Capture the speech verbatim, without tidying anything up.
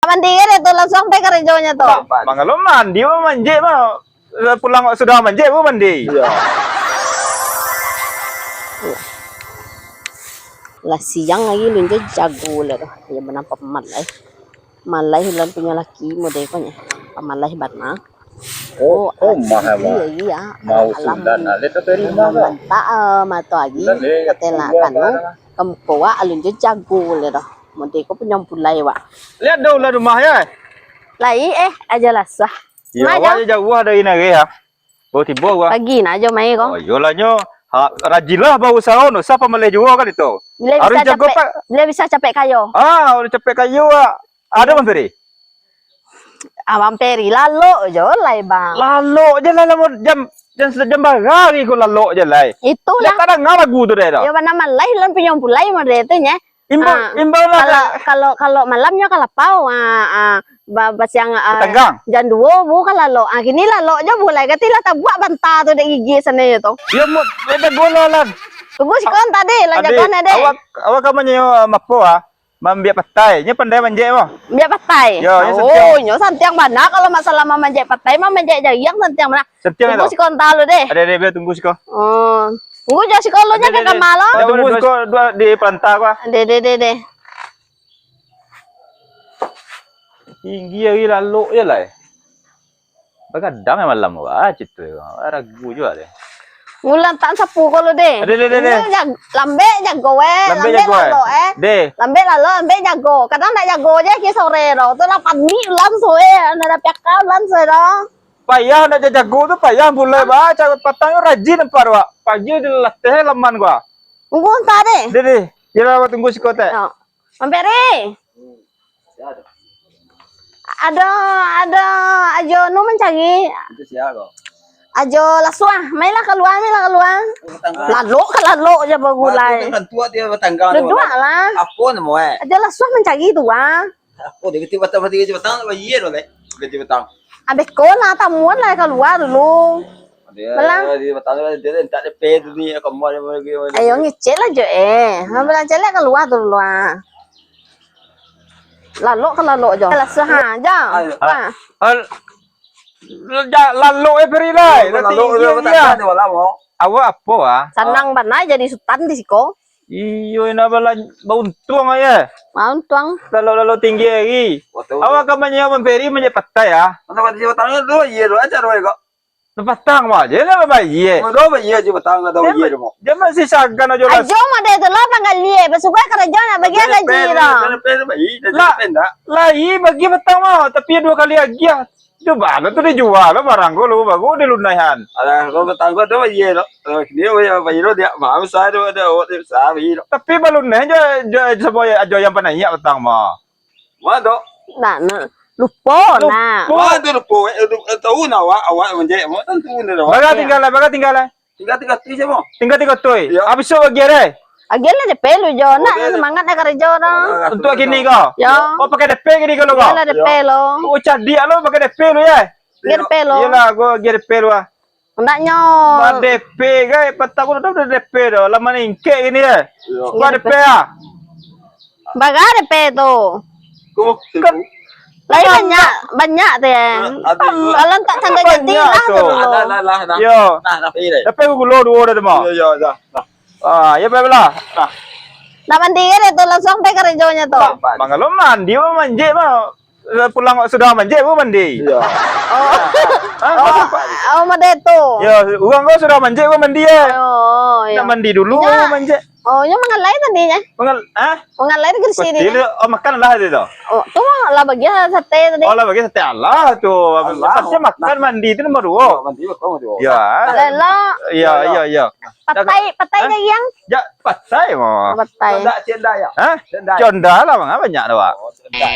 Mandi kan itu, langsung pai karajonyo tu. Mangalo mandi, manjek mah. Pulang sudah manjek, baru mandi. Iyo. Lah siang lagi, lunjo jago lah tu. Yo, bana pamalai. Malai ulan punyo laki mode ko nyo. Pamalai bana. Oh, oh, mah, mah. Lagi, ya. Mau alam-alam. Sudah, nah, lihat dari rumah, Bang. Mantap, eh, mato lagi. Udah, lihat, katela keluar, kanu, Bang. Kamu kuat, alun jo jago le doh. Mode ko punyo pulai, wak. Lihat dah ulah rumah, ya. Lai, eh, ajo lah suah. Ya, awak jauah dari nari, ya. Baru tibo, wak. Pagi nah ajo mai ko. Oh, iyolah nyo. Ha, rajinlah barusaho, no. Sah pamalai juo kan itu. Harus jago, Pak. Bila bisa capek kayo. Ah, udah capek kayo, wak. Ado, Bang Ferry? Abang Peri, lalok jo lai, Bang. Lalok jo lai, lamo jam, jam, jam bara hari ko lalok jo lai. Itulah. Lah, tak danga lagu tu deh, dah. Yo, bana malai, lan pinyong pulai mode tu, nya. Imbau, ah, imbau lah, kalau, Kak. Kalau, kalau malamnyo ka lapau, ah, ah, ba-, basiang, ah, batanggang. Jam duo bu ka lalok. Ah, kini lalok jo bu lai, kati lah tabuak banta tu dek gigi sano tu. Yo, mu-, beda gula, lan. Tunggu siko tadi, lan jago ne deh. Awak, awak ka manyo mapo, ah? Mambiak patai. Nyo pandai manjek, mah? Mambiak patai? Yo, nyo santiang. Oh, nyo santiang bana. Kalau masalah mamanjek patai, mamanjek jariang santiang bana. Santiang tu. Tunggu siko anta lu deh. Ade, ade, biar tunggu siko. Oh. Tunggu jo siko lu nyo ka kamar lo. Ade, ade, ade. Tunggu siko dua di palanta ko, ah. Deh, deh, deh, deh. Tinggi hari lalok je lah, eh. Bagadang malam ko, ah, cito, ah, ragu juo deh. Ngulang tak sapu ko lo deh. Ade, ade, ade, ade. Ini jag-, lambek jago, eh. Lambek jago, eh. Lambek lalok, eh. Deh. Lambek lalok, lambek jago. Kadang ndak jago je ke sore tu. Tu lah panik ulang sore, ndak ada piaka ulang sore tu. Payah ndak jago tu, payah bulai, bah. Cari patang tu rajin nampak, bah. Pagi dia latih laman gua. Tunggu entah deh. Deh, deh. Yalah, tunggu siko, Tek. Yo. Mampiri. Ado, ado, ajo nu mancari. Itu sia ko? Ajo Lasuah, mailah kalua, mailah kalua. Lalok ka lalok je bagulai. Duduak lah. Apo namo, eh? Ajo Lasuah mancari tu, ah. Apo dia, batang, batang, batang, batang, apa iya tu, leh? Gaji batang. Abis ko lah, tamuan lah kalua dulu. Dia, malah dia batang, dia tak ada pe tu ni, kamu ada lagi. Ayo ngecek lah jo, eh. Malah cek lah kalua tu dulu, ah. Lalok ka lalok jo. Lasuah, ha, jo. Ayo. Ha. Al-, ja-, lalok, eh, Peri, lai. Lalok, lalok, lalok, lalok, lalok, lalok, lalok. Awak apo, ah? Sanang bana jadi sutan di siko. Iyo, nak balan-, bauntuang aja. Bauntuang. Lalok-lalok tinggi hari. Betul. Awak ka manyewa Bang Peri manjek patai, ah. Masa patai batang tu, iya tu, aja tu, kok. Patang mah je lah, bayie. Mado bayie je patang, ada bayie tu, mah. Dia masih sagan aja lah. Ajo mah deh tu lah, panggali, eh. Basugai karajo nak bagi gaji lah. Lah, lai bagi patang mah, tapi dua kali lagi, ah. Tu bana tu dijual lah barang ko lu, baru dilunaihan. Alah, kalau patang ko tu bayie tu. Kalau dia bayie, bayie tu dia mau, saya tu ada awak dia besar bayie tu. Tapi balunai je, je, sama ajo yang panaiak patang mah. Mado? Nak, nak. Lupo, nak. Lupo. Mado lupo, eh, lu, eh, tahu nak awak, awak manjek, awak tentu ni dah. Baga tinggal lah, baga tinggal lah. Tinggal tiga tu je, mo. Tinggal tiga tu, eh? Ya. Habis tu bagi deh. Agian lah D P lu jo, nak semangat nak kerja dah. Untuk kini ko? Ya. Oh, pakai D P kini ko lo ko? Iyalah D P lo. Oh, cadiak lo pakai D P lo ya? Pakai D P lo. Iyalah, gua pakai D P lo ah. Andaknyo. Ba D P gai, patang ko dah D P dah. Lah maningkek kini ya? Ba D P ah. Baga D P tu. Ko, ko. Lai banyak, banyak tu ya. Kalau tak tanda jadi lah tu dulu. Ada, ada, ada, ada. Yo. Nah, nah, pergi deh. Tapi aku gulo dua dah tu mah. Yo, yo, dah, dah. Ah, ya baiklah. Nah. Nak mandi kan itu langsung pai karajonyo tu. Mangalo mandi mah manjek mah. Pulang sudah manjek baru mandi. Iya. Oh. Hah? Oh, oh, mode tu. Ya, urang ko sudah manjek baru mandi eh. Oh, iya. Nak mandi dulu baru manjek. Oh, nyo mangalai tadi nyo. Mangal-, hah? Mangalai tu kursi ni. Betul, oh, makan lah tadi tu. Oh, tu lah bagi sate tadi. Oh, lah bagi sate Allah tu. Allah. Pasti makan mandi tu nombor dua. Mandi nombor dua. Ya. Alah. Iya, iya, iya. Patai, patai daging. Ja, patai mah. Patai. Conda, conda ya? Hah? Conda. Conda lah, manga banyak tu, Pak. Oh, conda.